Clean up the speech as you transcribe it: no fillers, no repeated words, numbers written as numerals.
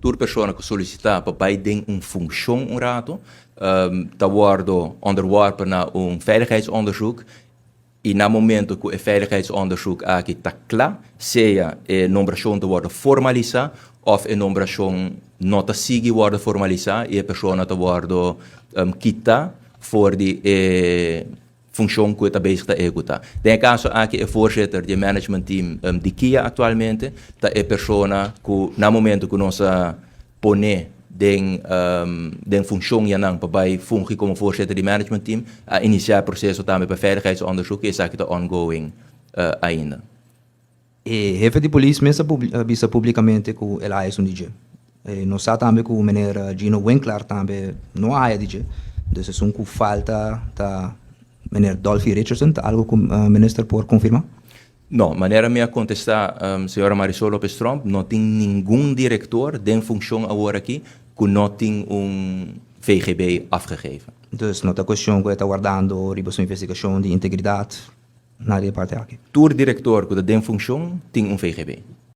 Tur persona ku solisitá pa bai den un funshon un ratu ta wòrdu onderworpen na un veiligheidsonderzoek i na momento ku e veiligheidsonderzoek aki ta kla, sea e nombrashon ta wòrdu formalisá òf e nombrashon no ta sigui wòrdu formalisá i e persona ta wòrdu kitá for di e funshon ku e ta bezig ta ehekutá. Den e kaso aki e voorzitter di e management team di kia aktualmente ta e persona ku na momento ku nos a pone den den funshon yanan pa bai fungi komo voorzitter di management team a inisiá e proseso tambe pa veiligheidsonderzoek i esaki ta ongoing ainda. E hefe di polis mes a bisa publicamente cu el a haya esun di dje. Nos sa tambe cu meneer Gino Winklaar tambe no a haya di dje. Dus esun cu falta ta meneer Dolfi Richardson. Ta algo cu minister por confirma? No, manera mi a contesta señora Marisol Lopez Tromp, no tin ningun director den funcion awor aki cu no tin un VGB afgegeven. Dus no ta cuestion cu e ta wardando riba su investigacion di integridad? Na di e parti aki. Tur direktor ku ta den funshon tin un VGB.